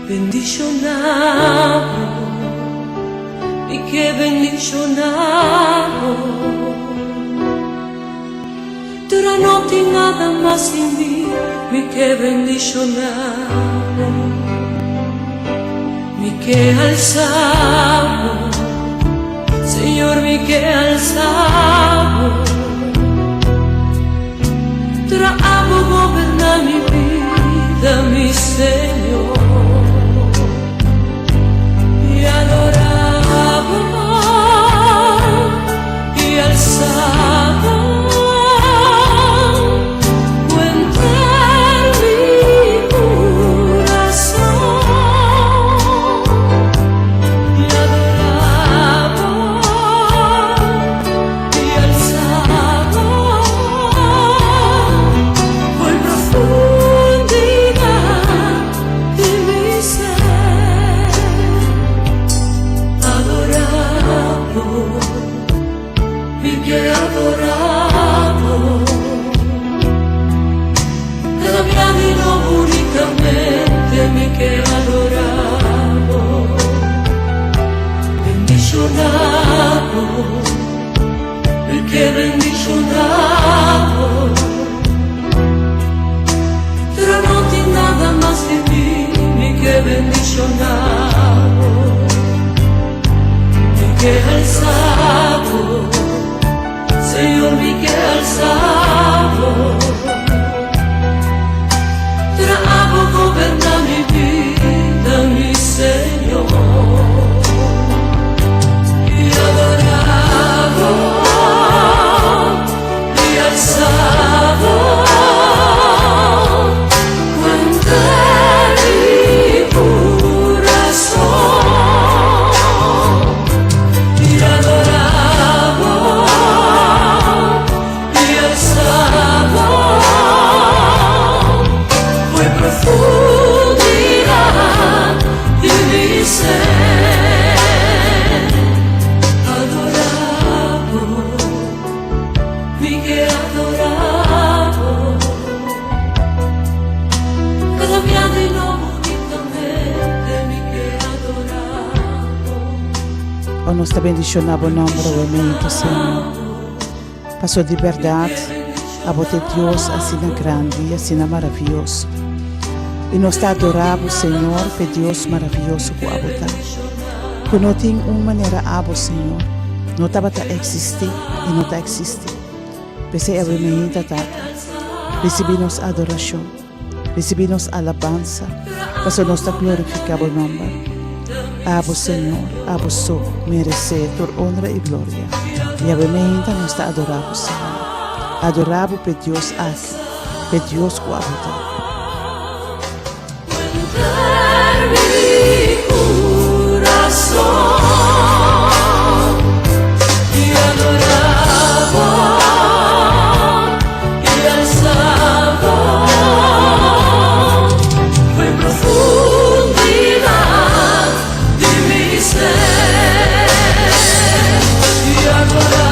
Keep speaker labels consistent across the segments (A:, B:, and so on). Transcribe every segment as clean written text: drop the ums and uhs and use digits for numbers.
A: Bendishoná bo, mi ke bendishoná bo. Pero no tin nada mas den mi, mi ke bendishoná bo. Mi ke alsa bo, Señor, mi ke alsa bo. Pero abo goberná mi bida, mi Señor. I adorá bo, i alsa bo, ku henter mi kurason. I adorá bo, i alsa bo, for profundidat di mi ser. Adorá bo, mi ke adorá bo. Kada dia di nobo únikamente mi ke adorá bo. Bendishoná bo, mi ke bendishoná bo. Pero no tin nada mas den mi, mi ke bendishoná bo. Mi ke alsa bo, Señor, mi ke alsa bo. Pero abo goberná mi bida, mi Señor. I adorá bo, i alsa bo, ku henter mi kurason. I adorá bo, i alsa bo, for profundidat di mi ser. Adorá bo, mi ke adorá bo. Kada dia di nobo únikamente mi ke adorá bo.
B: O nos ta bendishoná bo nòmber awe, Señor. Paso di bèrdat, abo ta Dios asina grandi i asina maravioso. I nos ta adorá bo, Señor, p'e Dios maravioso ku abo ta. Ku no tin un manera abo, Señor, no tabata eksistí i no ta eksistí. P'esei awe meinta, Tata, risibí nos adorashon, risibí nos alabansa, pasobra nos ta glorifiká bo nòmber. Abo, Señor, abo so meresé tur honra i gloria. I awe meinta nos ta adorá bo, Señor. Adorá bo p'e Dios aki, p'e Dios ku abo ta.
A: Ku henter mi kurason i adorá bo i alsa bo for profundidat di mi ser i adorá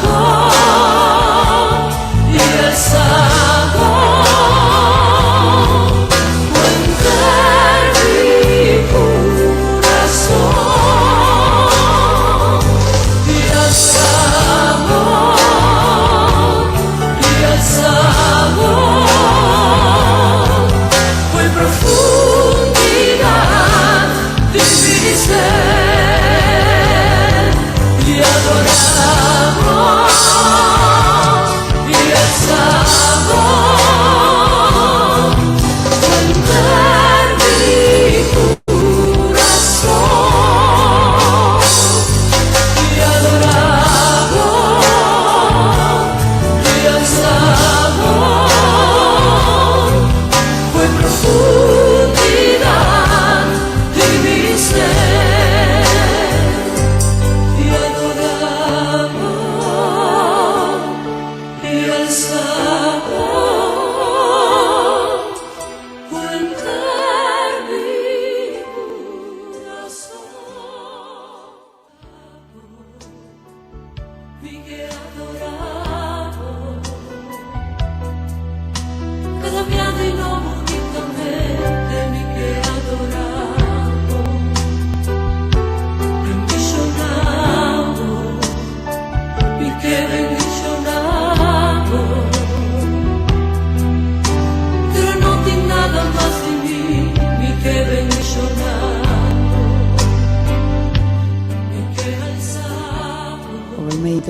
A: bo i alsa bo.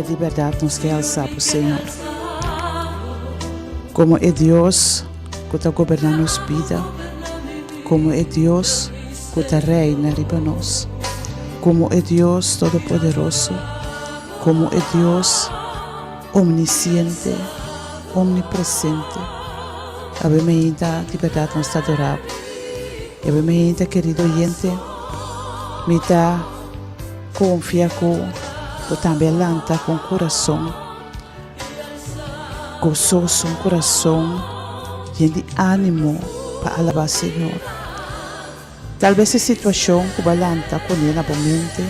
B: di bèrdat nos ke alsa bo, Señor, komo e Dios ku ta goberná nos bida, komo e Dios ku ta reina riba nos, komo e Dios Todopoderoso, komo e Dios omnisiente, omnipresente. Awe mainta di bèrdat nos ta adorá bo. Awe mainta, kerido oyente, mi ta konfia ku bo tambe a lanta ku un kurason gososo, un kurason yen di ánimo pa alabá Señor. Tal bes e situashon ku bo a lanta kuné na bo mente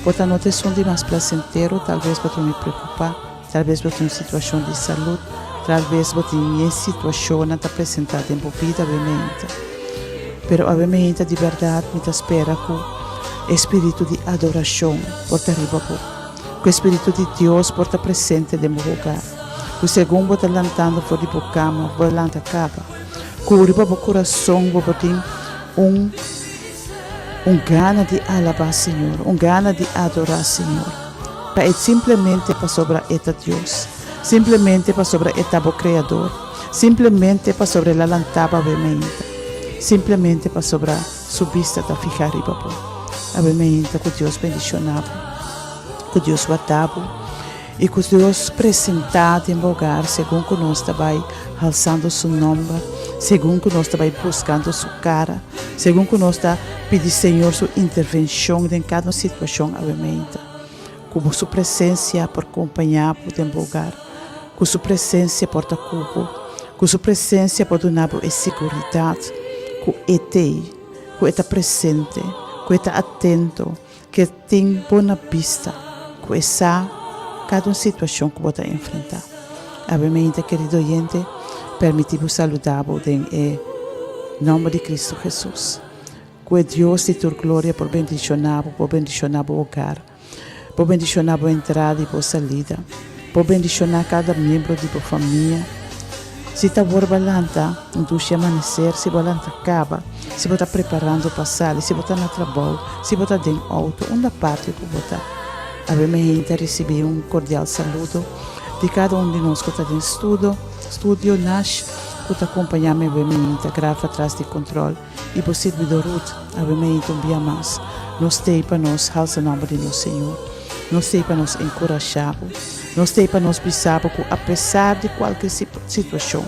B: por ta no ta esun di mas plasentero, tal bes bo ta muy preokupá, tal bes bo tin un situashon di salud, tal bes bo tin e situashonnan ta presentá den bo bida awe meinta. Pero awe meinta di bèrdat mi ta spera ku e spiritu di adorashon por ta riba bo, ku e spiritu di Dios por ta presente den bo hogar, ku segun bo ta lantando for di bo kama, bo a lanta kaba, ku riba bo kurason bo por tin un un gana di alabá Señor, un gana di adorá Señor, pa e simplemente pasobra e ta Dios, simplemente pasobra e ta bo Kreador, simplemente pasobra el a lantá bo awe mainta, simplemente pasobra su bista ta fihá riba bo awe mainta. Ku Dios bendishoná bo, ku Dios warda bo i ku Dios presentá den bo hogar segun ku nos ta bai halsando su nòmber, segun ku nos ta bai buskando su kara, segun ku nos ta pidi Señor su intervenshon den kada un situashon awe mainta. Ku bo su presensia por kompañá bo den bo hogar, ku su presensia por ta ku bo, ku su presensia por duna bo e siguridat ku e t'ei, ku e ta presente, ku e ta atento, ku e tin bo na bista, ku e sa kada un situashon ku bo ta enfrentá. Awe mainta, kerido oyente, permití bo saludá bo den e nòmber di Kristu Hesus. Ku e Dios di tur gloria por bendishoná bo, por bendishoná bo hogar, por bendishoná bo entrada i bo salida, por bendishoná kada miembro di bo famia. Si ta wor bo a lanta un dushi amaneser, si bo a lanta kaba, si bo ta preparando pa sali, si bo ta na trabou, si bo ta den outo, unda parti ku bo ta, awe mi hende ta risibí un kordial saludo di kada un di nos ku ta den studo, studio Nash, ku ta kompañá mi awe mi hende ta graf atras di kontròl. I bo sirbidor Ruth, awe meinta un bia mas, nos t'ei pa nos halsa nòmber di nos Señor. Nos t'ei pa nos enkurashá bo. Nos t'ei pa nos bisa bo ku apesar di kualke situashon,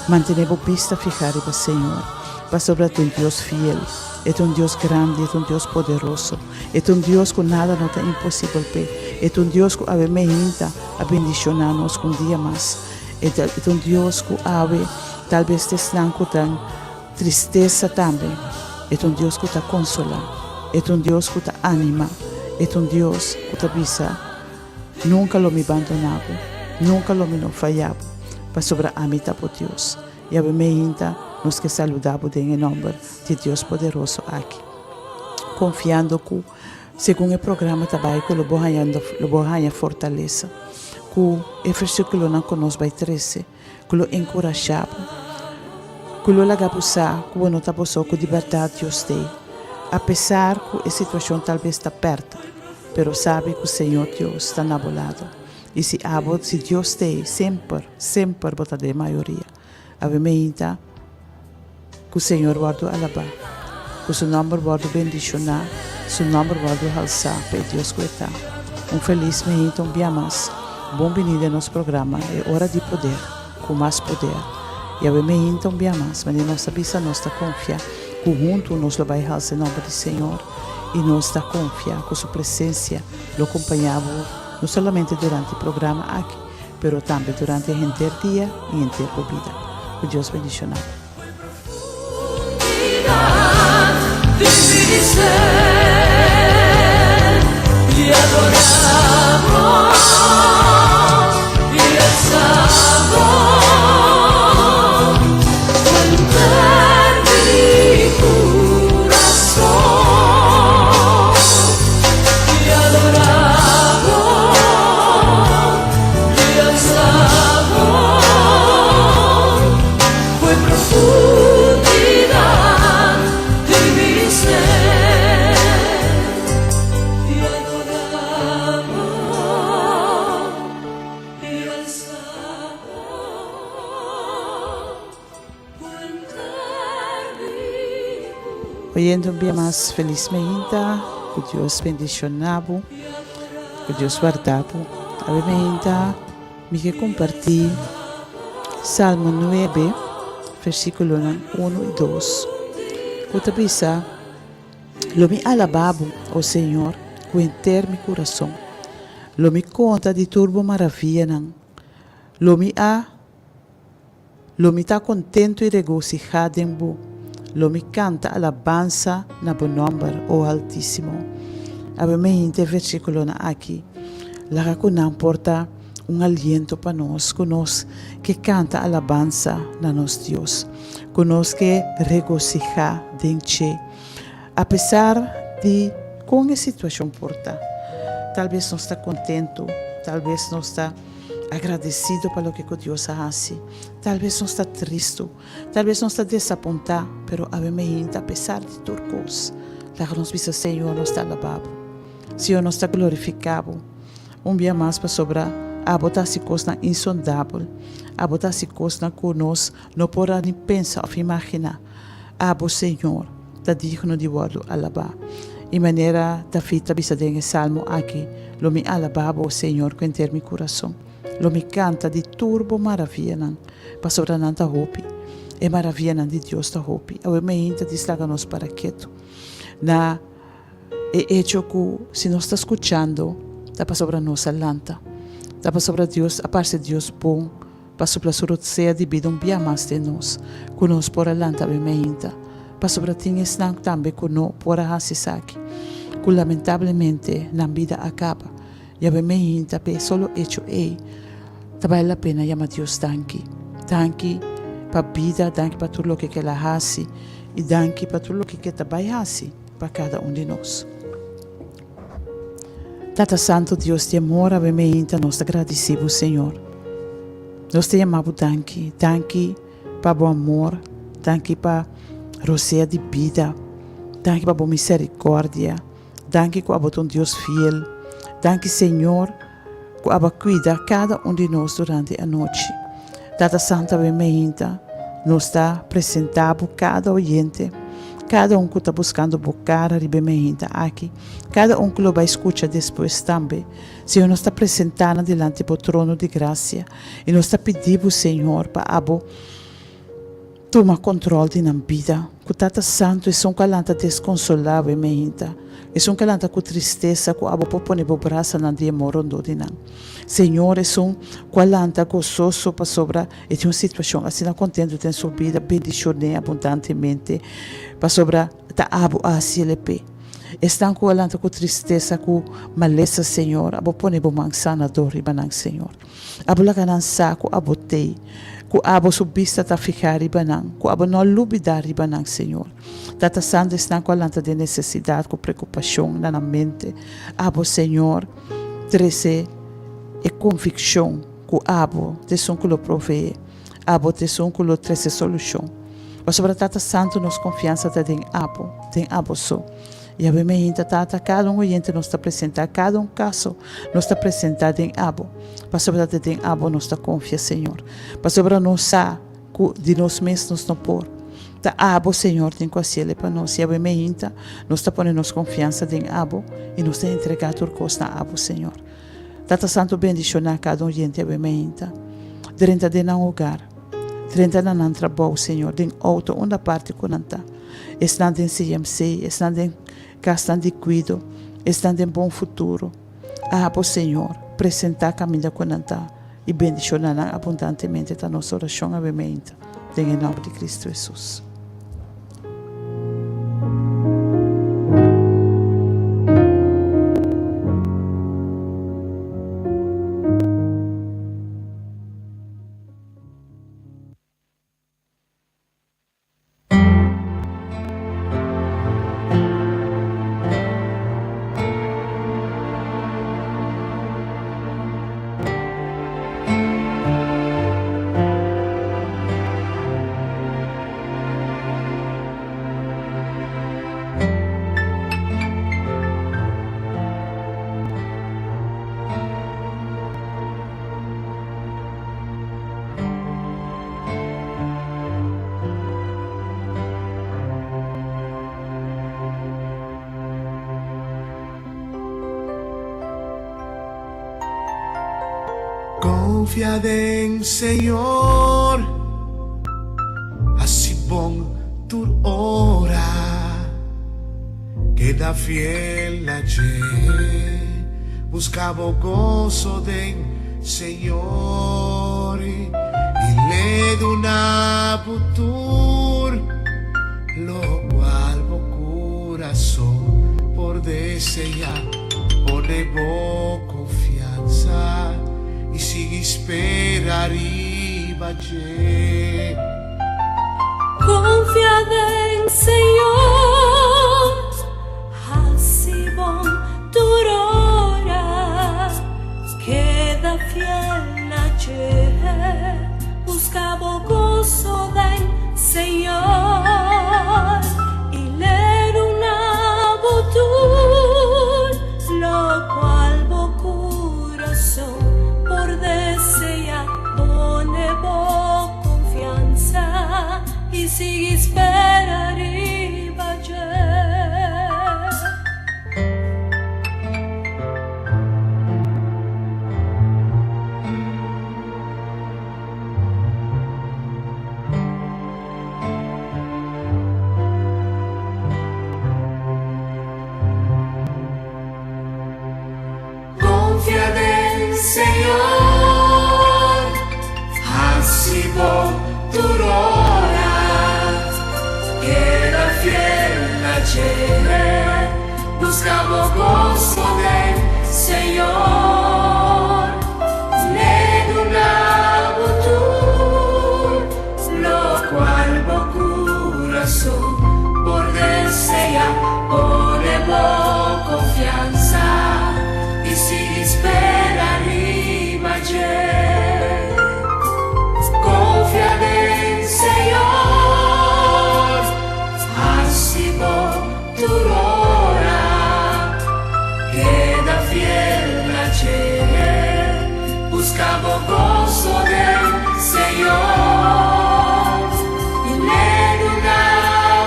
B: mantené bo bista fihá riba Señor, pasobra ta un Dios fiel, e ta un Dios grandi, e ta un Dios poderoso, e ta un Dios ku nada no ta imposibel p'e, e ta un Dios ku awe meinta a bendishoná nos ku un dia mas, e ta un Dios ku awe talbes ta esnan ku ta Tristesa tambe. E ta un Dios ku ta konsolá. E ta un Dios ku ta animá. E ta un Dios ku ta bisa, Nunka lo mi bandoná bo, nunka lo mi no fayá bo, pasobra ami ta bo Dios. Yahweh meinta nos ke saludá bo den e nòmber di Dios poderoso aki, konfiando ku segun e programa ta bai ku lo bo haña lo bo haña fortalesa, ku e versíkulonan ku nos bai trese ku lo enkurashá bo, ku lo laga bo sa ku bo no ta bo so, ku di bèrdat Dios t'ei. Apesar ku e situashon talbes ta pèrta, pero sabi ku Señor Dios ta na bo lado. I si abo, si Dios t'ei, semper, semper bo ta den mayoria. Awe meinta ku Señor wòrdu alabá, ku su nòmber wòrdu bendishoná, su nòmber wòrdu halsá pa e Dios ku e ta. Un felis meinta un bia mas. Bon bini den nos programa E Ora di Poder, ku mas poder. Yahweh meinta un bia mas, manera nos ta bisa nos ta konfia ku huntu nos lo bai halsa e nòmber di Señor i nos ta konfia ku su presensia lo kompañá bo no solamente durante e programa aki, pero tambe durante henter dia i henter bo bida. Ku Dios bendishoná bo. Oyente un bia mas felis meinta, ku Dios bendiciona bo, ku Dios warda bo. Awe meinta mi ke comparti Salmo nuebe versiculonan uno y dos ku ta bisa, Lo mi alaba bo, o Señor, ku henter mi kurason. Lo mi konta di tur bo maravianan. Lo mi a Lo mi ta kontentu i regosihá den bo. Lo mi kanta alabansa na bo nòmber, o Altísimo. Awe meinta e versíkulonan aki laga ku nan por ta un aliento pa nos, ku nos ke kanta alabansa na nos Dios, ku nos ke regosihá den dje, apesar di kon e situashon por ta. Tal bes nos ta kontentu, tal bes nos ta agradesido pa loke ku Dios a hasi. Tal bes nos ta tristu, tal bes nos ta desapuntá, pero awe meinta apesar di tur kos, laga nos bisa, Señor, nos ta alabá bo. Señor, nos ta glorifiká bo un bia mas pasobra abo ta hasi kosnan insondabel, abo ta hasi kosnan ku nos no por a ni pensa òf imaginá. Abo, Señor, ta digno di wòrdu alabá. I manera David ta bisa den e salmo aki, Lo mi alabá bo, Señor, ku henter mi kurason. Lo mi kanta di tur bo maravianan, pasobra nan ta hopi. E maravianan di Dios ta hopi. Awe meinta di slaga nos para ketu na e echo ku si nos ta skuchando ta pasobra nos a lanta, ta pasobra Dios a parse Dios bon pa supla su rotsea di bida un bia mas den nos, ku nos por a lanta awe meinta, pasobra tin esnan tambe ku no por a hasi esaki, ku lamentablemente nan bida a kaba. I awe meinta p'e solo echo ei ta bale la pena yama Dios danki. Danki pa bida, danki pa tur loke ku el a hasi i danki pa tur loke ku e ta bai hasi pa kada un di nos. Tata Santo Dios di amor, awe meinta nos ta gradisí bo Señor. Nos ta yama bo danki, danki pa bo amor, danki pa rosea di bida, danki pa bo misericordia, danki ku abo ta un Dios fiel, danki Señor ku abo a kuida kada un di nos durante e anochi. Tata Santo awe meinta nos ta presenta bo kada oyente, kada un ku ta buskando bo kara riba e meinta aki, kada un ku lo bai skucha despues tambe. Señor nos ta presenta nan dilanti bo trono di grasia i nos ta pidi bo Señor pa abo Tuma control di nan bida. Cu Tata Santo esun cu a lanta desconsola awe meinta, esun cu a lanta cu tristesa cu abo por pone bo brasanan di amor rondó di nan. Señor, esun cu a lanta gososo pasobra e tin un situacion asina contento den su bida, bendicion'é abundantemente pasobra ta abo a haciel p'e. Esnan cu a lanta cu tristesa, cu malesa, Señor, abo pone bo man sanador riba nan, Señor. Abo laga nan sa ku abo t'ei, ku abo su bista ta fihá riba nan, ku abo no a lubidá riba nan, Señor. Tata Santu, esnan ku a lanta den nesesidat ku preokupashon na nan mente, abo, Señor, trese e konvikshon ku abo ta esun ku lo proveé, abo ta esun ku lo trese solushon. Pasobra, Tata Santu, nos konfiansa ta den abo, den abo so. Yahweh meinta Tata, kada un oyente nos ta presenta, kada un kaso nos ta presenta den Abo, pasobra ta den Abo nos ta konfia, Señor. Pasobra nos sa ku di nos mes nos no por. Ta Abo, Señor, tin ku hasiel pa nos. Yahweh meinta, nos ta pone nos konfiansa den Abo i nos ta entregá tur kos na Abo, Señor. Tata Santu bendishoná kada oyente Yahweh meinta. Drenta den nan hogar, drenta na nan trabou, Señor, den outo, unda parti ku nan ta. Esnan den CMC, esnan den kasnan di kuido, esnan den Bon Futuro. Abo, Señor, presentá kaminda ku nan ta i bendishoná nan abundantemente ta nos orashon awe meinta, den e nòmber di Kristu Hesus.
C: Konfia den Señor, hasi bon tur ora, keda fiel na dje, buska bo goso den Señor, i l'e duna bo tur lokual bo kurason por deseá. Pone bo konfiansa i sigui spera riba dje.
A: Konfia den Señor, hasi bon tur ora, keda fiel na dje, buska bo goso den Señor, i l'e duna bo tur lokual bo kurason por deseá. Pone bo konfiansa i sigui spera riba dje.
C: Konfia den Señor, hasi bon tur ora, keda fiel na dje, buska bo goso den Señor, l'e duna bo tur lokual bo kurason por desea. Pone bo konfiansa i sigui spera riba dje. Konfia den Señor, hasi bo tur ora, keda fiel na dje, buska bo goso den Señor, i l'e duna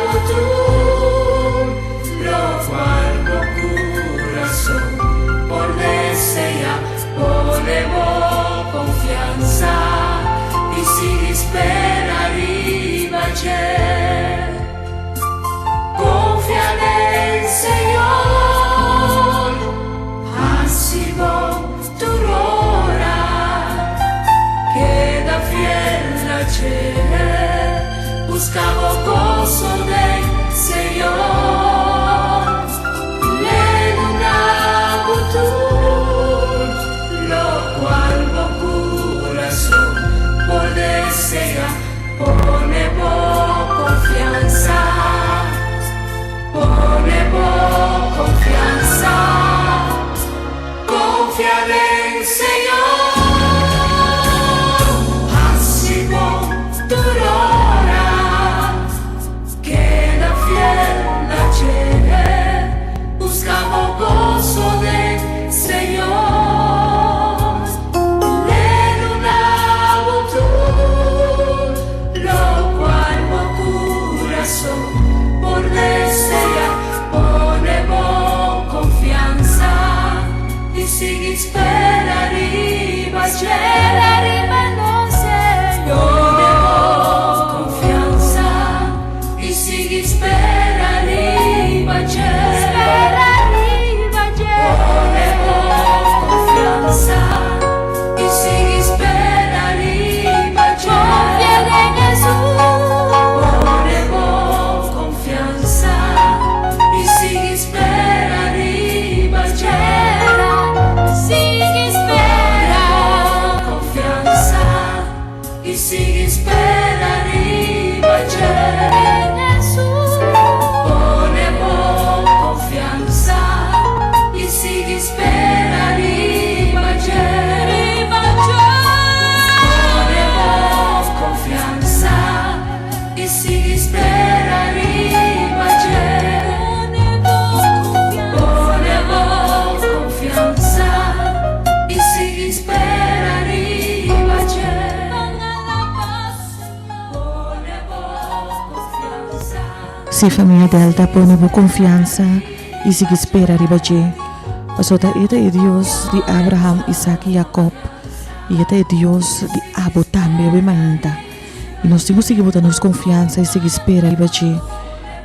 C: bo tur lokual bo kurason por deseá. Pone bo konfiansa i sigui spera riba dje. Konfia den Señor, hasi bon tur ora, keda fiel na dje, buska bo goso den Señor, l'e duna bo tur lokual bo kurason por desea. Pone bo konfiansa, pone bo konfiansa, konfia den Señor, hasi bon tur ora, keda fiel na dje, buska bo goso den Señor. L'e duna bo tur lokual bo kurason por desea. Pone bo konfiansa i sigui spera riba dje. Pone bo konfiansa i sigui spera riba dje. Pone bo konfiansa i sigui spera riba dje. Pone bo konfiansa i sigui spera riba dje. Pone bo konfiansa i sigui spera riba dje. Pone bo konfiansa i sigui spera riba dje. Pone bo konfiansa i sigui spera riba dje. Pone bo konfiansa i sigui spera riba dje. Pone bo konfiansa.
D: Sí, famia Delta, pone bo konfiansa i sigui spera riba dje, pasobra ta e ta e Dios di Abraham, Isaac i Jacob. I e ta e Dios di abo tambe awe mainta. I nos tin ku sigui bota nos konfiansa i sigui spera riba dje,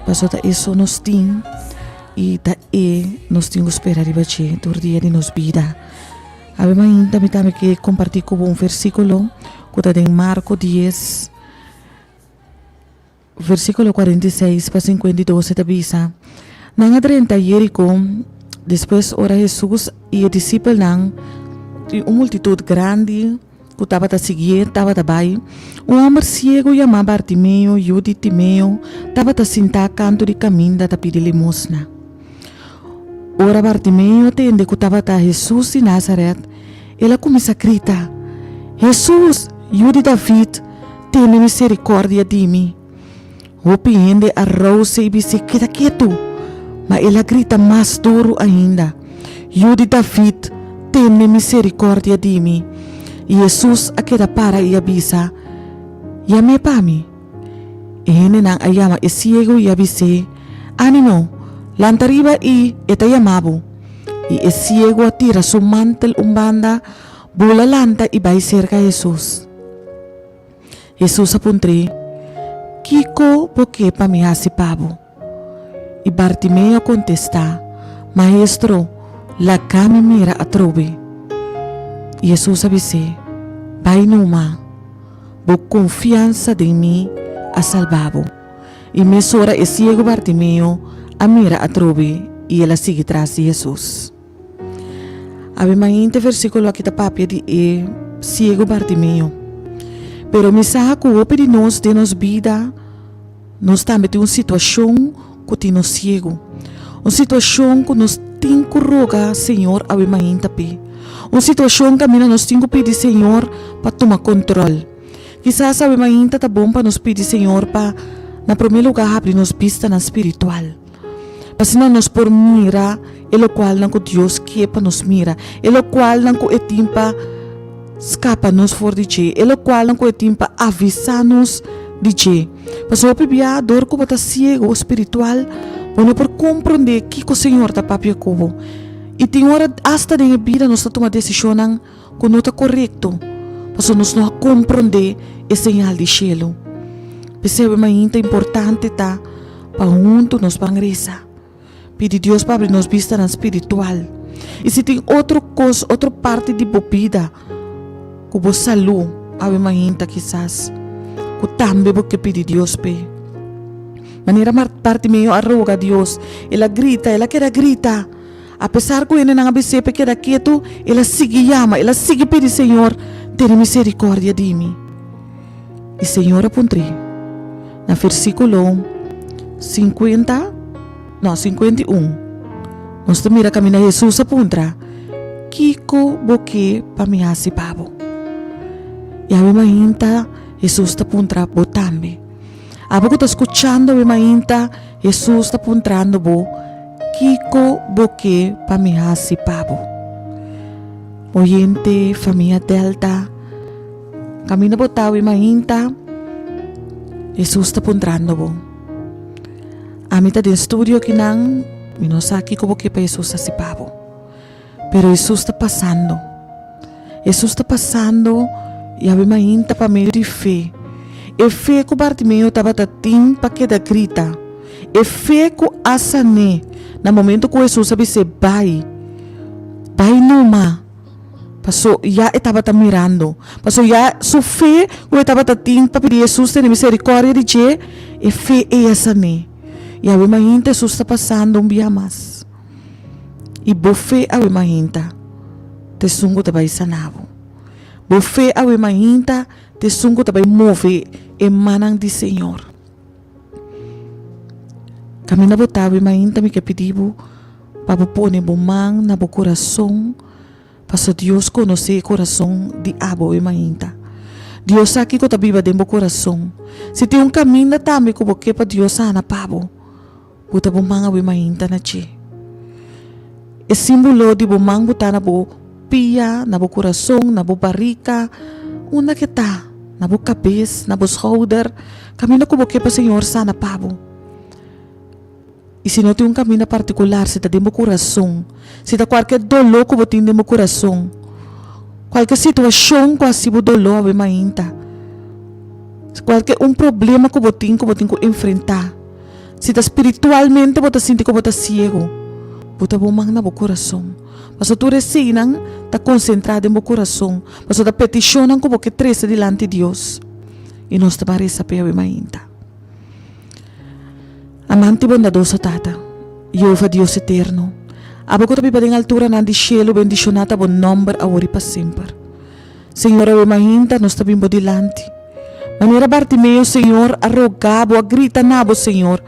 D: pasobra ta e so nos tin i ta e nos tin ku spera riba dje tur dia di nos bida. Awe mainta mi tambe ke kompartí ku bo un versíkulo ku ta den Marko dies, Versíkulo 46 pa 52 e ta bisa, Nan a drenta Jeriko, despues ora Hesus i e disipelnan i un multitut grandi ku tabata siguié tabata bai, un hòmber siegu yamá Bartimeo, yu di Timeo, tabata sintá kantu di kaminda ta pidi limosna. Ora Bartimeo a tende ku tabata Hesus di Nazaret, el a kuminsá grita, Hesus, yu di David, Tene misericordia di mi. Hopi hende a rouse i bis'é, Keda ketu! Ma el a grita mas duru ainda, Yu di David, tene misericordia di mi. I Hesus a keda para i a bisa, Yam'é pa mi. E hendenan a yama e siegu i a bis'é, Animo, lanta riba i e ta yama bo. I e siegu a tira su mantel un banda, Bula lanta i bai serka Hesus. Hesus a puntr'é, Kiko bo ke pa mi hasi pa bo? I Bartimeo a kontestá, Maestro, laga mi mira atrobe. I Hesus a bis'é, Bai numa, bo konfiansa den mi a salba bo. I mesora e siegu Bartimeo a mira atrobe i el a sigui tras di Hesus. Awe mainta e versíkulo aki ta papia di e siego Bartimeo. Pero mi sa ku hopi di nos den nos bida nos tambe tin un situashon ku tin nos siego. Un situashon ku nos tin ku roga Señor awe mainta p'e. Un situashon kaminda nos tin ku pidi Señor pa tuma kontrol. Kisas awe mainta ta bon pa nos pidi Señor pa na promé lugá habri nos bistanan spiritual. Asina nos por mira e lokualnan ku Dios ke pa nos mira, e lokualnan ku e tin pa skapa nos for di dje, e lokualnan ku e tin pa avisá nos di dje. Pasobra hopi bia dor ku bo ta siego spiritual, bo no por komprondé kiko Señor ta papia ku bo. I tin ora asta den e bida nos ta tuma desishonnan ku no ta korekto, pasobra nos no a komprondé e señal di shelu. P'esei mainta importante ta. Pa huntu nos ban resa. Pidi Dios pa abri nos bistanan spiritual. I si tin otro kos, otro parti di bo bida ku bo salú awe mainta kisas ku tambe bo ke pidi Dios p'e. Manera Bartimeo a roga Dios, el a grita, el a keda grita. Apesar ku hendenan a bis'é p'e keda ketu, el a sigui yama, el a sigui pidi, Señor, tene miserikòrdia di mi. I Señor a puntr'é, na versíkulo sinkuenta, no, 51, nos ta mira kaminda Hesus a puntra, Kiko bo ke pa mi hasi pa bo? I awe mainta Hesus ta puntra bo tambe. Abo ku ta skuchando awe mainta, Hesus ta puntrando bo, Kiko bo ke pa mi hasi pa bo? Oyente, famia Delta, Kaminda bo ta awe mainta, Hesus ta puntrando bo. Ami ta den studio akinan, mi no sa kiko bo ke pa Hesus hasi pa bo. Pero Hesus ta pasando. Hesus ta pasando i awe mainta pa medio di fe. E fe ku Bartimeo tabata tin pa keda grita. E fe ku a san'é na momento ku Hesus a bis'é bai. Bai numa. Paso ya e tabata mirando. Paso ya su fe ku e tabata tin pa pidi Hesus tene miserikòrdia di dje, e fe ei a san'é. I awe mainta Hesus ta pasando un bia mas. I bo fe awe mainta ta esun ku ta bai sana bo. Bo fe awe mainta ta esun ku ta bai move e mannan di Señor. Kaminda bo ta awe mainta mi ke pidi bo Pa bo pone bo man na bo kurason, paso Dios konosé e kurason di abo e mainta. Dios sa kiko ta biba den bo kurason. Si tin un kaminda tambe ku bo ke pa Dios sana pa bo, buta bo man awe mainta na dje. E símbolo di bo man butá na bo pia, na bo kurason, na bo barika, unda ke ta, na bo kabes, na bo skouder, kaminda ku bo ke pa Señor sana pa bo. I si no tin un kaminda partikular, si ta den bo kurason, si ta kualke doló ku bo tin den bo kurason, Kualke situashon ku hasi bo doló awe mainta, kualke un problema ku bo tin ku bo tin ku enfrentá, si ta spiritualmente bo ta sinti ku bo ta siegu, bo ta bo man na bo kurason. Pasobra tur eseinan ta konsentrá den bo kurason, pasobra ta petishonnan ku bo ke trese dilanti Dios. I nos ta ban resa p'e awe mainta. Amante bondadoso Tata, Jehová Dios eterno, abo ku ta biba den alturanan di shelu, bendishoná ta bo nòmber awor i pa semper. Señor, awe mainta nos ta bin bo dilanti. Manera Bartimeo, Señor, a rogá bo, a grita na bo, Señor,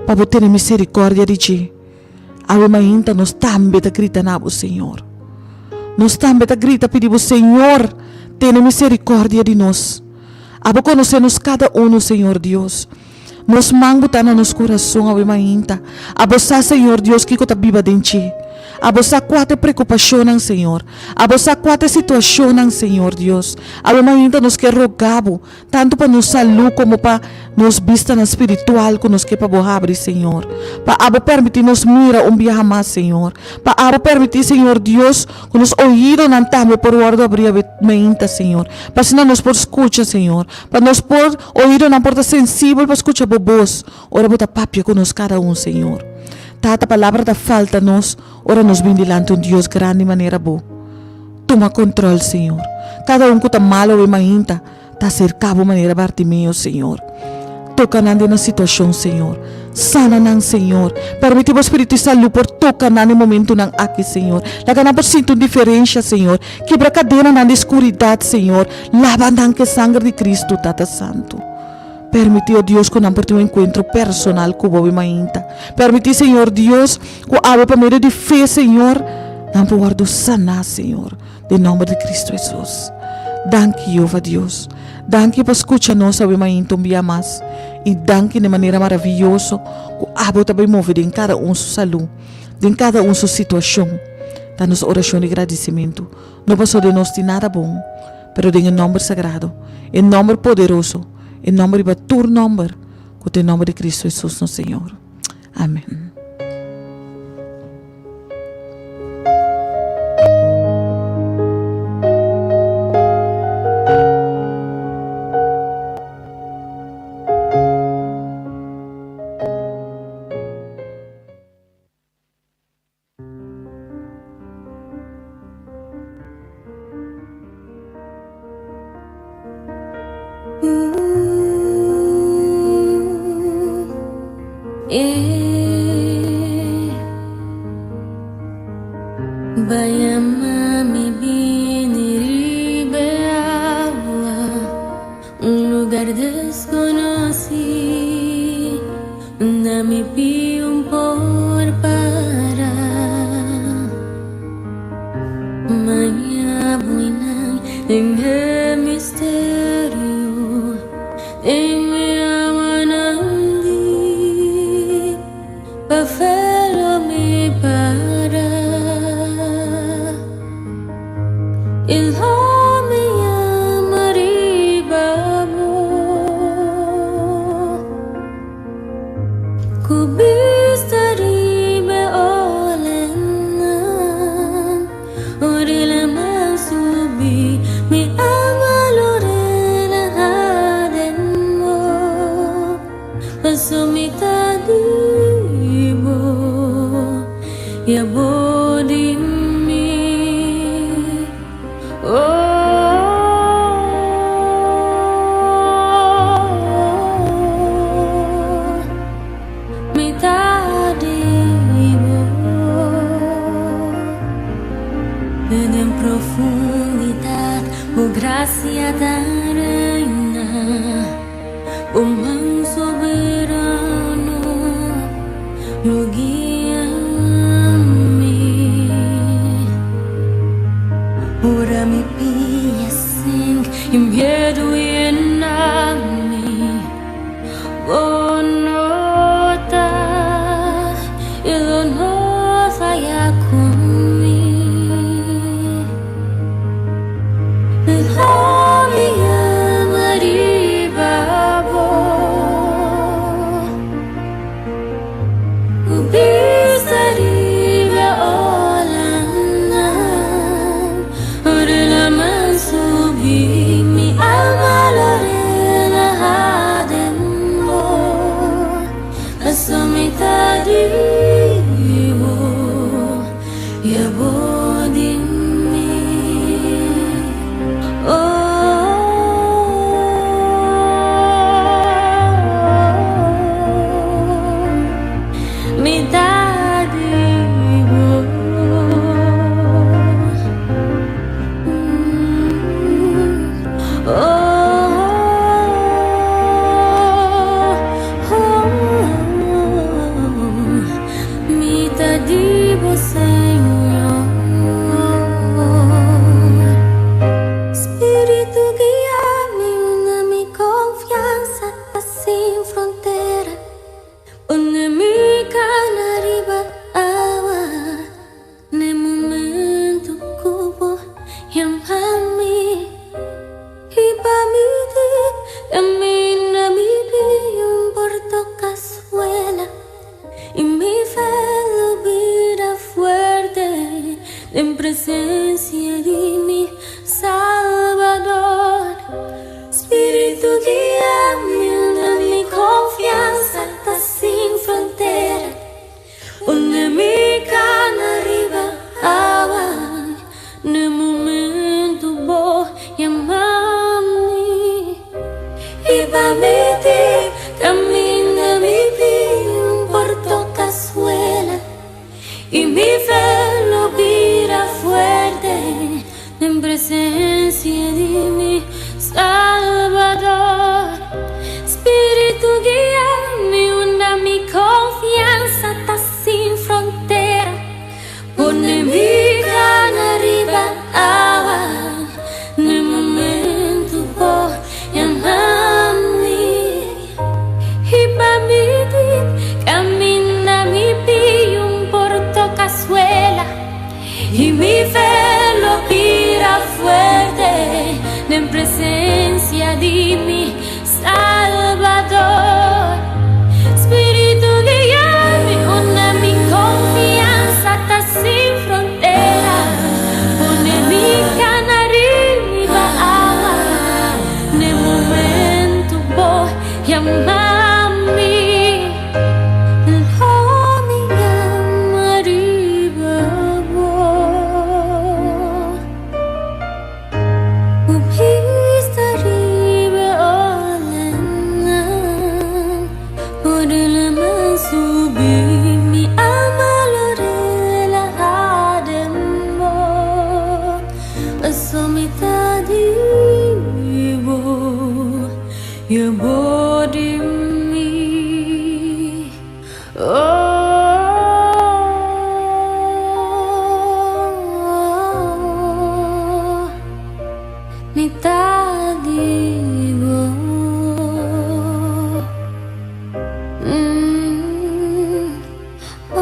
D: pa bo tene miserikòrdia di dje. Awe mainta nos tambe ta grita na bo, Señor. Nos tambe ta grita pidi bo, Señor, tene miserikòrdia di nos. Abo konosé nos kada unu, Señor Dios. Nos man bo ta na nos kurason awe mainta. Abo sa, Señor Dios, kiko ta biba den dje. Abo sa kua ta e preokupashonnan, Señor. Abo sa kua ta e situashonnan, Señor Dios. Awe mainta nos ke roga bo, Tantu pa nos salú komo pa nos bistanan spiritual ku nos ke pa Bo habri, Señor. Pa Abo permití nos mira un biaha mas, Señor. Pa Abo permití, Señor Dios, ku nos oídonan tambe por wòrdu abrí awe meinta, Señor. Pa asina nos por skucha, Señor. Pa nos por, oídonan por ta sensibel pa skucha Bo bos ora Bo ta papia ku nos kada un, Señor. Tata, palabra ta falta nos ora nos bin dilanti un Dios grandi manera Bo. Tuma kontrol, Señor. Kada un ku ta mal awe mainta, Ta aserká bo manera Bartimeo, Señor. Toka nan den nan situashon, Señor. Sana nan, Señor. Permití bo Spiritu di salú por toka nan den momentunan aki, Señor. Laga nan por sinti un diferensha, Señor. Kibra kadenanan di skuridat, Señor. Laba nan ku e sanger di Kristu, Tata Santu. Permití, o Dios, ku nan por tin un enkuentro personal ku bo mainta. Permití, Señor Dios, ku awe pa medio di fe, Señor, nan por wòrdu saná, Señor. Den nomber di Cristo Hesus. Danki Jehova Dios. Danki pa scucha nos awe mainta un bia mas. Y danki den manera maraviyoso cu abo ta bay move den cada un su salud, den cada un su situacion. Ta nos oracion di gradicimento. No paso den nos tin nada bon, pero den e nomber sagrado, e nomber poderoso, e nomber riba tur nomber, cu ta e nomber di Cristo Hesus nos Señor. Amen.
A: Paso mi ta di bo i abo di mi. Oh, mi ta di bo. Mi ta di bo, Señor. Spiritu guia mi, na mi konfiansa ta sin frontera. Pone mi kana riba awa. Na momento ku bo yama mi. I pa mi kaminda mi pia por toka suela. I mi fe lo bira fuerte den presensia di mi Salbador. Spiritu guia mi, na mi konfiansa ta sin frontera. Pone mi kana riba awa. Na momento bo yama mi. I pa mi kaminda mi pia por toka suela. I mi fe lo bira fuerte den presensia di mi Salbador. Spiritu guia mi, unda mi konfiansa ta sin frontera. Pone mi kana riba awa. Na momento bo yama mi. I pa mi kaminda mi pia por toka suela. I mi fe lo bira fuerte den presensia di mi Salbador. Spiritu guia mi, unda mi konfiansa ta sin frontera. Pone mi kana riba awa. Na momento bo yama mi. Lo mi yama riba bo. Bista riba olanan. Ora laman subi, mi alma lo relahá den bo. Paso mi ta di bo i abo di mi. Oh, mi ta di bo. Oh.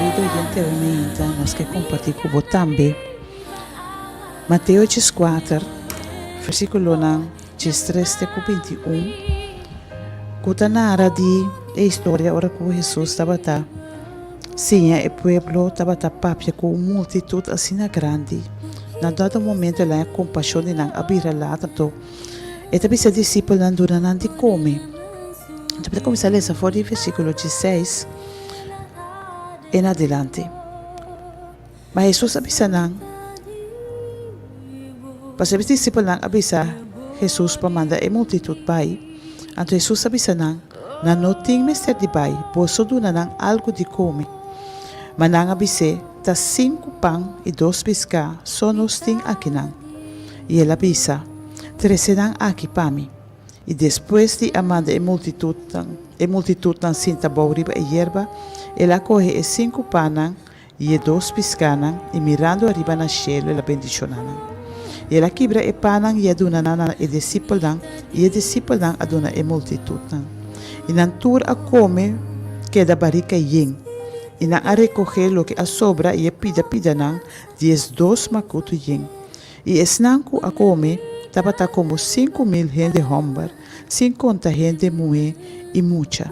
B: Kerido oyente awe meinta nos ke kompartí ku bo tambe Mateo 14 versíkulonan 13 te ku 21 ku ta nara di e historia ora ku Hesus tabata siña e pueblo tabata papia ku un multitut asina grandi. Na dado momento el a haña kompashon di nan a bira lat anto e ta bisa e disipelnan duna nan di kome. Anto mi ta kuminsá lesa for di versíkulo dieseis en adelante. Ma Hesus a bisa nan, Pasobra e disipelnan a bisa Hesus pa manda e multitut bai, anto Hesus a bisa nan, Nan no tin mester di bai, boso duna nan algu di kome. Ma nan a bis'é, Ta sinku pan i dos piská so nos tin akinan. I el a bisa, Trese nan aki pa mi. I despues di a manda e multitutnan e multitutnan sinta bou riba e yerba, el a kohe e sinku pannan I e dos piskánan, i mirando ariba na shelu el a bendishoná nan. I el a kibra e pannan i a duna nan na e disipelnan, i e disipelnan a duna e multitutnan. I nan tur a kome keda barika yen, i nan a rekohé loke a sobra i e pida pidanan 12 makutu yen. I esnan ku a kome tabata komo 5000 hende hòmber, sin konta hende muhé i mucha.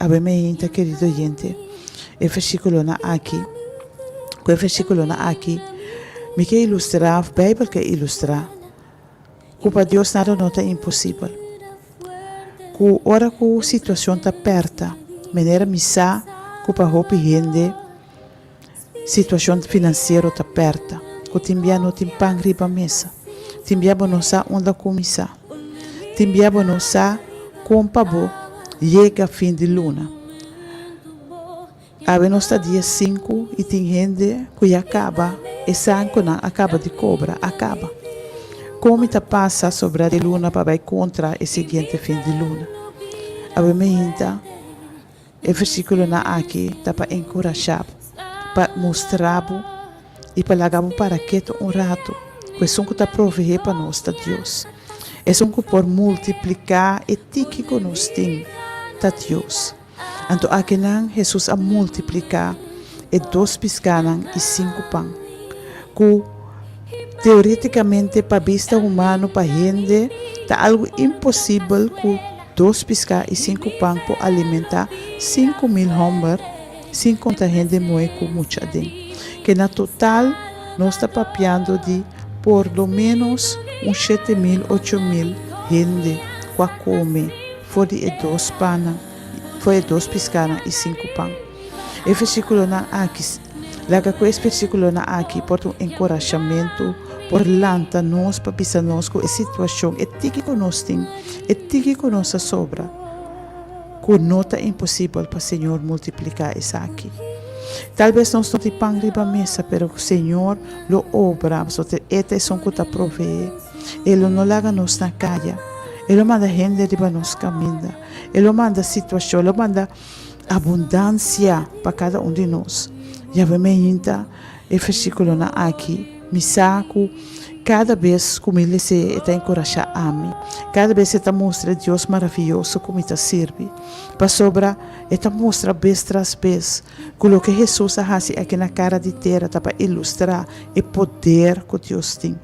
B: Awe meinta, kerido oyente, e versíkulonan aki, ku e versíkulonan aki mi ke ilustrá, òf Beibel ke ilustrá, ku pa Dios nada no ta imposibel. Ku ora ku situashon ta pèrta, manera mi sa ku pa hopi hende, Situacion financiero ta perta, cu tin bia no tin pan riba mesa. Tin bia bo no sa unda cuminsa. Tin bia bo no sa con pa bo yega fin di luna. Awe nos ta dia sinku y tin hende cu ya caba e san cu nan a caba di cobra a caba. Con mi ta pasa sobra di luna pa bay contra e siguiente fin di luna? Awe mi hinta. E versíkulonan aki ta pa enkurashá bo, pa mustra bo i pa laga bo para ketu un ratu ku esun ku ta proveé pa nos ta Dios. Esun ku por multipliká e tiki ku nos tin ta Dios. Anto akinan Hesus a multipliká e dos piskánan i sinku pan, ku teorétikamente pa bista humano, pa hende, ta algu imposibel ku Dos piská i sinku pan por alimentá 5000 hòmber, sin konta hende muhé ku mucha aden. Ke na total nos ta papiando di por lo ménos un 7000, 8000 hende ku a kome for di e dos pannan, for e dos piskánan i sinku pan. E versíkulonan aki, laga ku e versíkulonan aki por ta un enkorashamentu, por lanta nos pa bisa nos ku e situashon, e tiki ku nos tin, e tiki ku nos a sobra, ku no ta imposibel pa Señor multipliká esaki. Tal bes nos no tin pan riba mesa, pero Señor lo obra, pasobra E ta esun ku ta proveé. E lo no laga nos na kaya. E lo manda hende riba nos kaminda. E lo manda situashon, e lo manda Abundansia pa kada un di nos. Yahweh meinta e versíkulonan aki. Mi sa ku kada bes ku mi les'é e ta enkurashá ami. Kada bes e ta mustra e Dios maravioso ku mi ta sirbi. Pasobra e ta mustra bes tras bes ku loke Hesus a hasi aki na kara di tera ta pa ilustrá e poder ku Dios tin.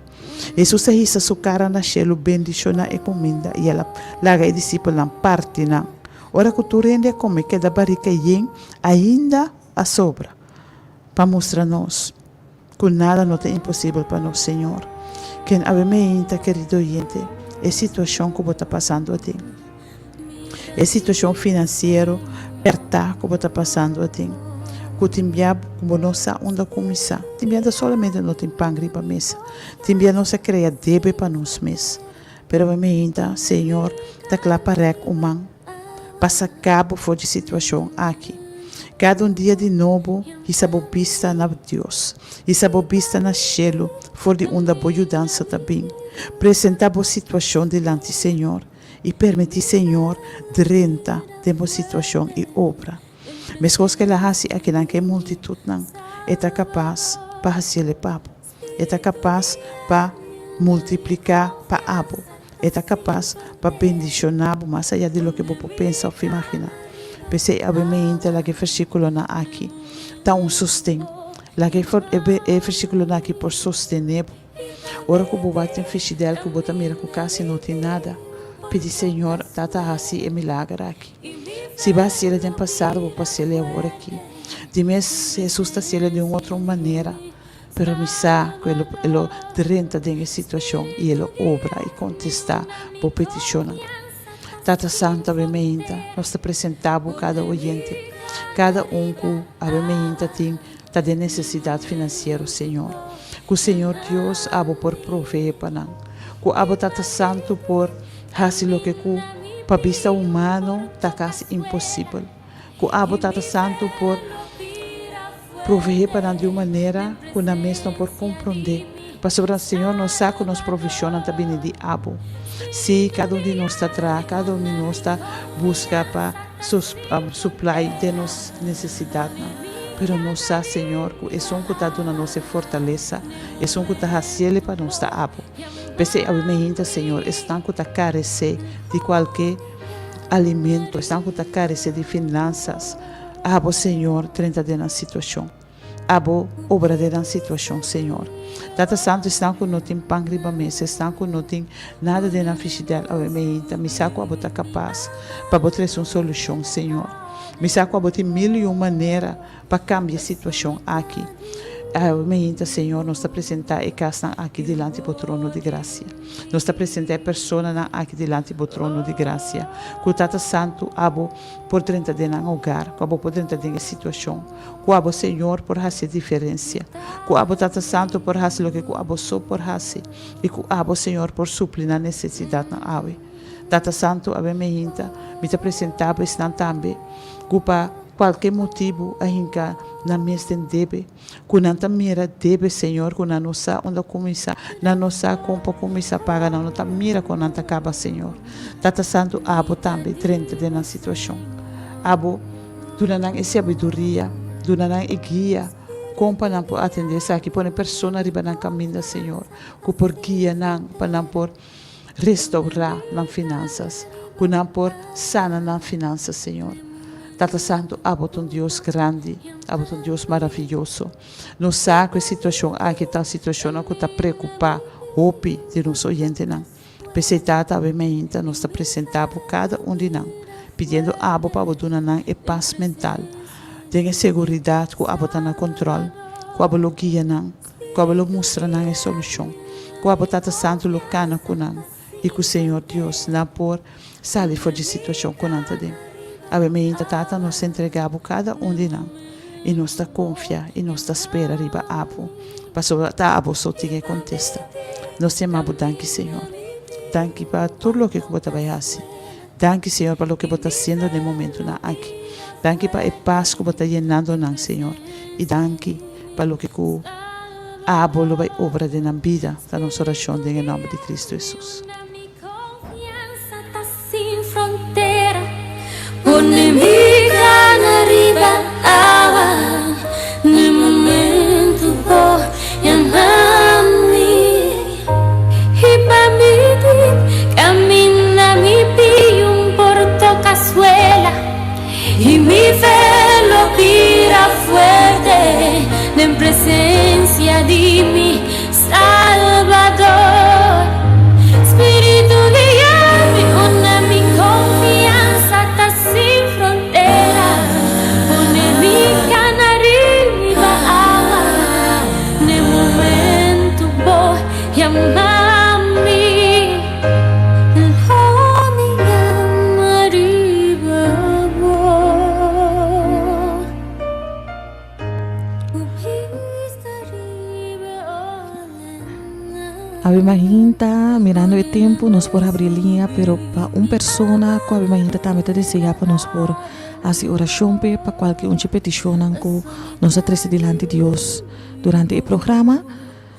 B: Hesus a hisa su kara na shelu, bendishoná e kuminda i el a laga e disipelnan parti nan. Ora ku tur hende a kome keda barika yen, ainda a sobra pa mustra nos ku nada no ta imposibel pa nos Señor. Ken awe meinta, kerido oyente, e situashon ku bo ta pasando aden, e situashon finansiero pèrtá ku bo ta pasando aden, ku tin bia ku bo no sa unda kuminsá, tin bia ta solamente no tin pan riba mesa, tin bia nos a krea debe pa nos mes. Pero mi meinta, Señor ta kla pa rèk un man pa saká bo for di situashon aki. Kada un dia di nobo hisa bo bista na Dios, hisa bo bista na shelu for di unda bo yudansa ta bin. Presentá bo situashon dilanti Señor i permití Señor drenta den bo situashon i obra. Meskos ku el a hasi akinan ku e multitutnan, e ta kapas pa hasiel e pa bo. E ta kapas pa multipliká pa abo. E ta kapas pa bendishoná bo mas ayá di loke bo por pensa òf imaginá. P'esei awe meinta laga e versíkulonan aki ta un sosten. Laga e versíkulonan aki por sostené bo. Ora ku bo wak den fishidèl ku bo ta mira ku kasi no tin nada, pidi Señor, Tata hasi e milager aki. Si bo a hasiel den pasado, bo por hasiel awor aki. Di mes Hesus ta hasiel di un otro manera, pero mi sa ku e lo drenta den e situashon i e lo obra i kontestá bo petishonnan. Tata Santu, awe meinta nos ta presentá bo kada oyente, kada un ku awe meinta tin ta den nesesidat finansiero, Señor. Ku Señor Dios abo por proveé pa nan. Ku abo Tata Santu por hasi loke ku pa bista humano ta kasi imposibel. Ku abo Tata Santu por proveé pa nan di un manera ku nan mes no por komprondé. Pasobra, Señor, nos sa ku nos provishonnan ta bini di abo. Sí, kada un di nos ta traha, kada un di nos ta buska pa suplai den nos nesesidatnan. Pero nos sa, Señor, ku esun ku ta duna nos e fortalesa, esun ku ta hasiel pa nos ta abo. P'esei awe meinta, Señor, esnan ku ta karesé di kualke alimento, esnan ku ta karesé di finansas, abo, Señor, drenta den nan situashon. Abo obra den nan situashon, Señor. Tata Santu, esnan ku no tin pan riba mesa, esnan ku no tin nada den nan fishidèl awe meinta, mi sa ku abo ta kapas pa bo trese un solushon, Señor. Mi sa ku abo tin mil i un manera pa kambia e situashon aki. Awe meinta, Señor, nos ta presentá e kasnan aki dilanti bo trono di grasia. Nos ta presentá e personanan aki dilanti bo trono di grasia. Ku Tata Santu, abo por drenta den nan hogar, ku abo por drenta den e situashon. Ku abo Señor por hasi e diferensia. Ku abo Tata Santu por hasi loke ku abo so por hasi i ku abo Señor por supli nan nesesidatnan awe. Tata Santu awe meinta mi ta presentá bo esnan tambe ku pa kualke motibu a hinka nan mes den debe, ku nan ta mira debe Señor ku nan no sa unda kuminsá, nan no sa kon pa kuminsá paga, nan no ta mira kon nan ta kaba Señor. Tata Santu abo tambe drenta den nan situashon. Abo. Duna nan e sabiduria, duna nan e guia kon pa nan por atendé esaki. Pone persona riba nan kaminda, Señor, ku por guia nan pa nan por restourá nan finansas, ku nan por sana nan finansas, Señor. Tata Santu, abo ta un Dios grandi, abo ta un Dios maraviyoso. Nos sa ku e situashon aki ta un situashonnan ku ta preokupá hopi di nos oyentenan. P'esei Tata awe mainta nos ta presentá bo kada un di nan, pidiendo abo pa bo duna nan e pas mental, den e seguridat ku abo ta na kontròl, ku abo lo guia nan, ku abo lo mustra nan e solushon, ku abo Tata Santu lo kana ku nan i ku Señor Dios nan por sali for dje situashon ku nan ta den. Awe mainta Tata nos ta entregá bo kada un di nan i nos ta konfia i nos ta spera riba abo. Pasobra ta abo so tin e kontesta. Nos ta yama bo danki, Señor. Danki pa tur loke ku bo ta bai hasi. Danki, Señor, pa loke bo ta hasiendo den momentunan aki. Danki pa e pas ku bo ta yenando nan, Señor. I danki pa loke ku abo lo bai obra den nan bida. Ta nos orashon den e nòmber di Kristu Hesus.
A: Salbador, Spiritu guia mi unda mi confiansa ta sin frontera, pone mi cana riba awa n'e momento bo yama mi, lo mi yama riba bo.
D: Awe mainta, mirando e tempu, nos por habri liña, pero pa un persona ku awe mainta tambe ta deseá pa nos por hasi orashon p'e pa kualke un dje petishonnan ku nos a trese dilanti Dios durante e programa.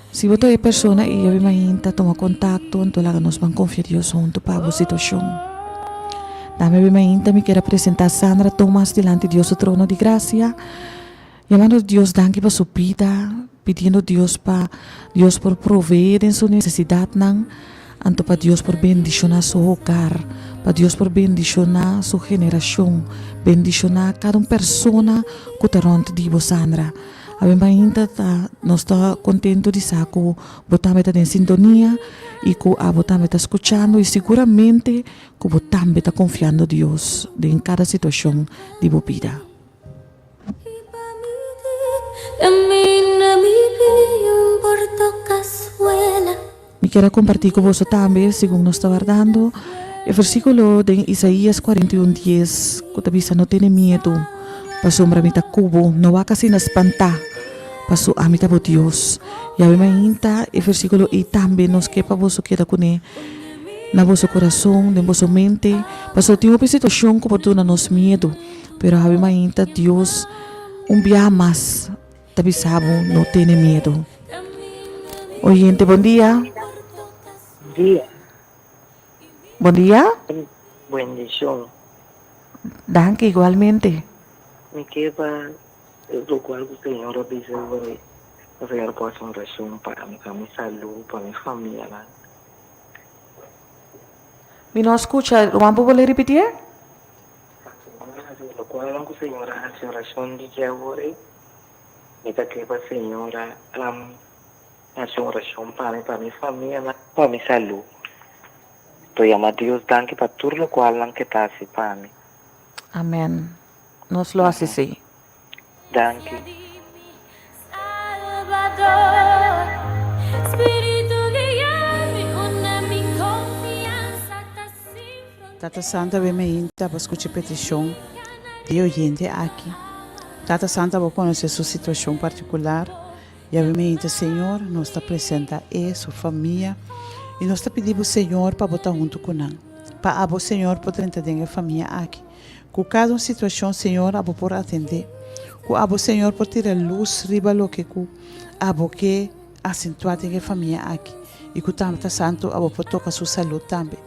D: Si bo ta e persona ei awe mainta, tuma kontakto, anto laga nos ban konfia Dios huntu pa bo situashon. Tambe awe mainta mi kier a presentá Sandra Thomas dilanti Dios su trono di grasia. Yamando Dios danki pa su bida, pidiendo Dios pa Dios por proveé den su nesesidatnan. Anto pa Dios por bendishoná su hogar, pa Dios por bendishoná su generashon, bendishoná kada un persona ku ta rònt di bo, Sandra. Awe mainta ta nos ta kontentu di sa ku bo tambe ta den sintonia i ku abo tambe ta skuchando i siguramente ku bo tambe ta konfiando Dios den kada situashon di bo bida. Mi kier a kompartí ku boso tambe, segun nos ta wardando, e versíkulo den Isaías 41 dies ku ta bisa, No tene miedu, pasobra mi ta ku bo, no wak asina spantá, paso ami ta bo Dios. Yahweh mainta e versíkulo ei tambe nos ke pa boso keda kuné na boso kurason, den boso mente, pasobra tin hopi situashon ku por duna nos miedu. Pero awe mainta Dios un biaha mas ta bisa bo no tene miedo. Oyente bon dia.
E: Dia.
D: Bon dia.
E: Bendicion.
D: Danki igualmente.
E: Mi ke pa locual cu Señor a bisa hoy, pa Señor por haci un oracion pa mi, pa mi salud, pa mi famianan.
D: Mi no a scucha, Juan bo por repitié?
E: Lokual ku Señor a hasi orashon di dje awor ei, mi ta kere pa Señor a hasi un orashon pa mi, pa mi famianan, pa mi salú. To yama Dios danki pa tur lokualnan ke ta hasi pa mi.
D: Amen. Nos lo hasi esei.
E: Danki.
B: Tata Santo awe meinta pa skucha petishon di e oyente aki. Tata Santo abo konosé su situashon partikular i awe meinta Señor nos ta presenta e, su famia i nos ta pidi bo Señor pa bo ta huntu ku nan. Pa abo Señor por drenta den e famia aki. Ku kada un situashon Señor abo por atendé. Ku abo Señor por tira lus riba loke ku abo ke asentuá den e famia aki i ku Tata Santu abo por toka su salú tambe.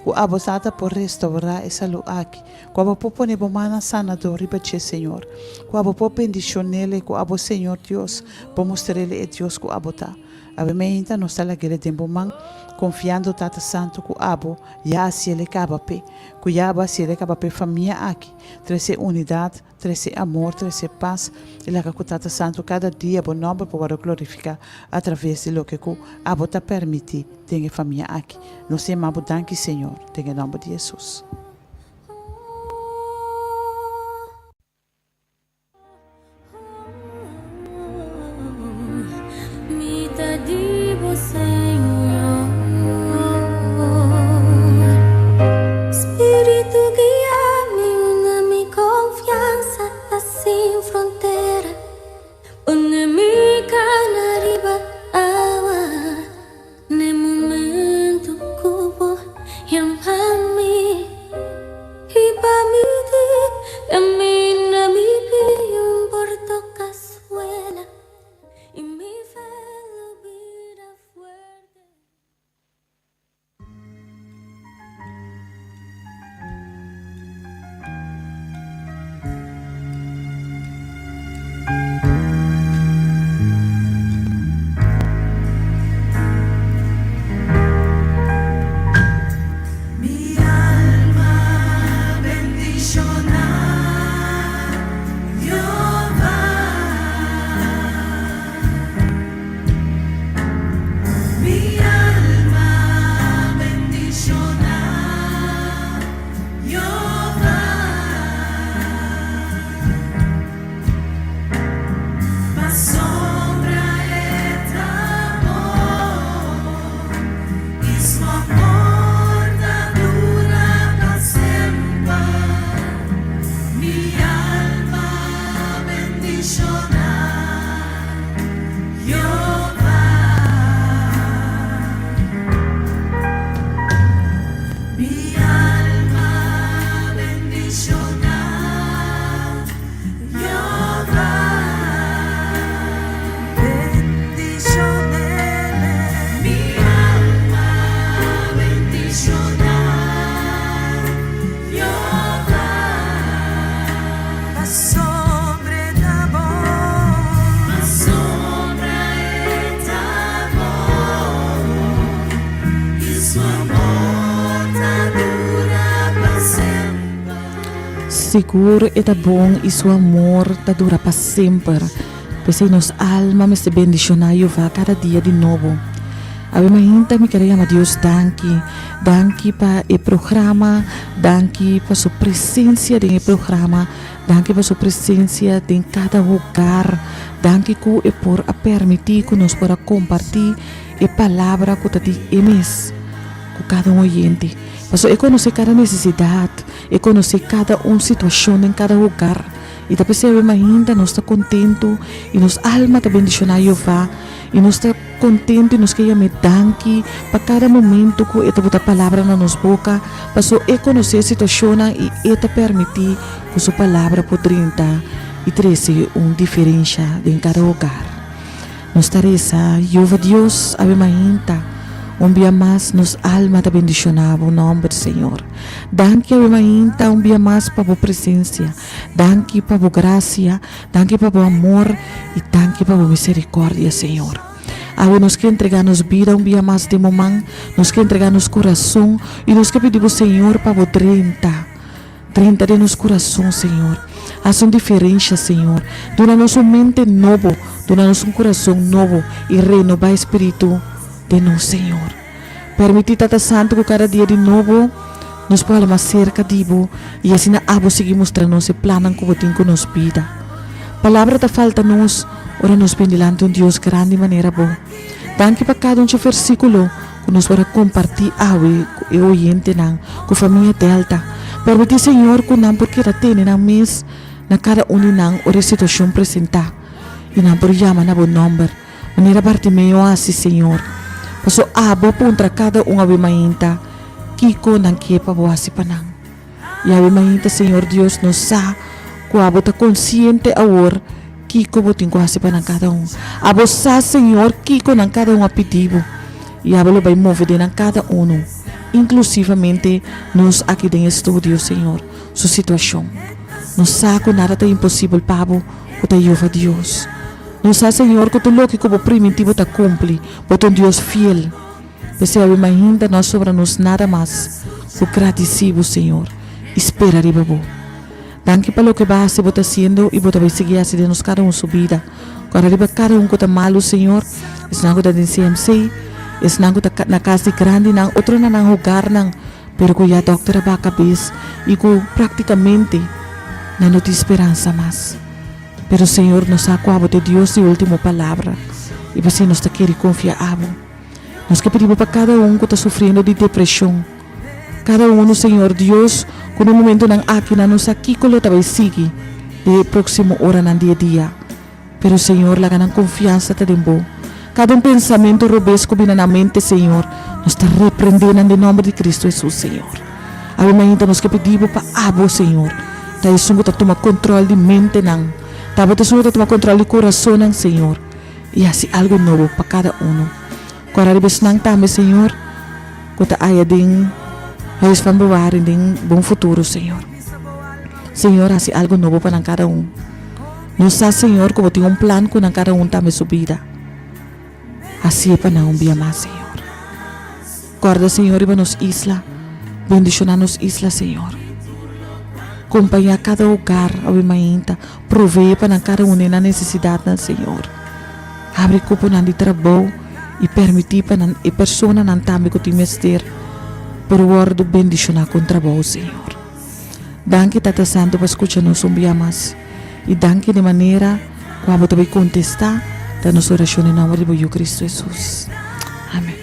B: Ku abo Tata por restourá e salú aki. Ku abo por pone bo mannan sanador riba dje, Señor. Ku abo por bendishon'el i ku abo, Señor Dios, por mustr'el e Dios ku abo ta. Awe meinta nos ta lag'el den bo man, konfiando, Tata Santu, ku abo ya a hasiel e kaba p'e. Ku ya abo a hasiel e kaba p'e famia aki. Trese unidat. Trese amor, trese pas, i laga ku Tata Santu kada dia bo nòmber por wòrdu glorifiká atraves di loke ku abo ta permití den e famia aki. Nos yama bo danki, Señor, den e nòmber di Hesus.
D: Sigur e ta bon i su amor ta dura pa semper. P'esei nos alma mester bendishoná Jehová kada dia di nobo. Awe mainta mi kere yama Dios danki. Danki pa e programa, danki pa su presensia den e programa, danki pa su presensia den kada hogar. Danki ku e por a permití ku nos por a kompartí e palabra ku ta di e mes ku kada un oyente. Pasobra e konosé kada nesesidat, e konosé kada un situashon den kada hogar. I ta p'esei awe mainta nos ta kontentu i nos alma ta bendishoná Jehová i nos ta kontentu i nos ke yam'é danki pa kada momentu ku e ta buta palabra na nos boka, paso e konosé e situashonnan i e ta permití ku su palabra por drenta i trese un diferensha den kada hogar. Nos ta resa, Jehova Dios, awe mainta, un bia mas nos alma ta bendiciona bo nomber, Señor. Danki awe mainta un bia mas pa bo presencia. Danki pa bo gracia, danki pa bo amor y danki pa bo misericordia, Señor. Awe nos ke entrega nos bida un bia mas den bo man, nos ke entrega nos corazon y nos ke pidi bo, Señor, pa bo drenta. Drenta den nos kurason, Señor. Hasi un diferensha, Señor. Duna nos un mente nobo, duna nos un kurason nobo i renobá e spiritu den nos, Señor. Permití, Tata Santu, ku kada dia di nobo nos por hala mas serka di Bo i asina Abo sigui mustra nos e plannan ku Bo tin ku nos bida. Palabra ta falta nos ora nos bin dilanti un Dios grandi manera Bo. Danki pa kada un dje versíkulo. Ku nos por a kompartí awe ku e oyentenan, ku famia Delta. Permití, Señor, ku nan por keda tene nan mes na kada un di nan ora e situashon presentá, i nan por yama na Bo nòmber, manera Bartimeo a hasi, Señor. Paso Abo a puntra kada un awe mainta kiko nan ke pa Bo hasi pa nan. I awe mainta, Señor Dios, nos sa ku Abo ta konsiente awor kiko Bo tin ku hasi pa nan kada un. Abo sa, Señor, kiko nan kada un a pidi Bo, i Abo lo bai move den nan kada unu, inklusivamente nos aki den e studio, Señor, su situashon. Nos sa ku nada ta imposibel pa Bo, ku ta Jehová Dios. Nos sa, Señor, ku tur loke ku Bo primintí Bo ta kumpli. Bo ta un Dios fiel. P'esei awe mainta no a sobra nos nada mas ku gradisí bo, Señor, i spera riba bo. Danki pa loke bo a hasi, bo ta hasiendo i bo ta bai sigui hasi den nos kada un su bida. Kòrda riba kada un ku ta malu, Señor, esnan ku ta den CMC, esnan ku ta na kas di grandinan, otro na nan hogarnan, pero ku ya dòkter a baha kabes i ku praktikamente nan no tin speransa mas. Pero, Señor, nos sa ku abo ta e Dios di último palabra i p'esei nos ta kere konfia abo. Nos ke pidi Bo pa kada un ku ta sufriendo di depreshon. Kada unu, Señor Dios, ku na e momentunan aki nan no sa kiko lo ta bai sigui den e próksimo oranan di e dia. Pero, Señor, laga nan konfiansa ta den Bo. Kada un pensamentu robes ku bini na nan mente, Señor, nos ta reprendé nan den nòmber di Kristu Hesus, Señor. Awe mainta nos ke pidi Bo pa Abo, Señor, ta esun ku ta tuma kontròl di mentenan. Ta Abo ta esun ku ta tuma kontròl di kurasonnan, Señor. I hasi algu nobo pa kada unu. Kòrda riba esnan tambe, Señor, ku ta aya den Huis van Bewaring den bon futuro, Señor. Señor, hasi algu nobo pa nan kada un. Nos sa, Señor, ku Bo tin un plan ku nan kada un tambe su bida. Hasié pa nan un bia mas, Señor. Kòrda, Señor, riba nos isla. Bendishoná nos isla, Señor. Kompañá kada hogar awe mainta. Proveé pa nan kada un di nan nesesidatnan, Señor. Habri kuponan di trabou i permití pa nan e personanan tambe ku tin mester por wòrdu bendishoná ku un trabou, Señor. Danki, Tata Santu, pa skucha nos un bia mas. I danki di manera ku abo ta bai kontestá ta nos orashon den nòmber di bo Yu Kristu Hesus. Amen.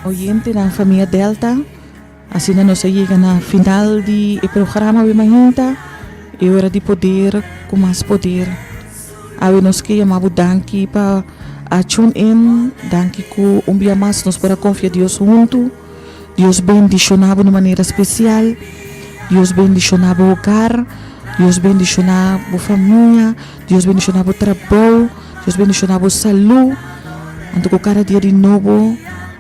D: Oyentenan famia Delta, asina nos a yega na final di e programa awe mainta, e ora di poder ku mas poder. Awe nos ke yama bo danki pa a tune in, danki ku un bia mas nos por a konfia Dios huntu. Dios bendiciona bo na manera special. Dios bendiciona bo hogar. Dios bendiciona bo famia. Dios bendiciona bo trabou. Dios bendiciona bo salud. Anto cu cada dia di nobo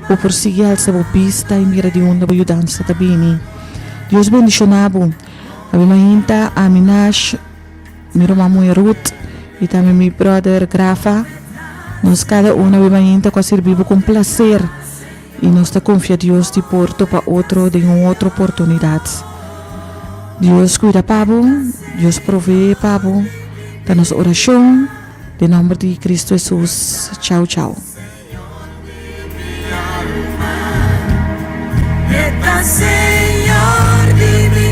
D: bo por sigui alsa bo bista y mira di unda bo yudansa ta bini. Dios bendiciona bo. Abi mainta, ami Nash. Mi ruman muhe Ruth y tambe mi brother Grafa. Nos kada un awe mainta ku a sirbi bo ku un plaser i nos ta konfia Dios di por topa otro den un otro oportunidat. Dios kuida pa bo, Dios provee pa bo, ta nos orashon den nòmber di Kristu Hesus. Chau chau.
A: E ta Señor di mi.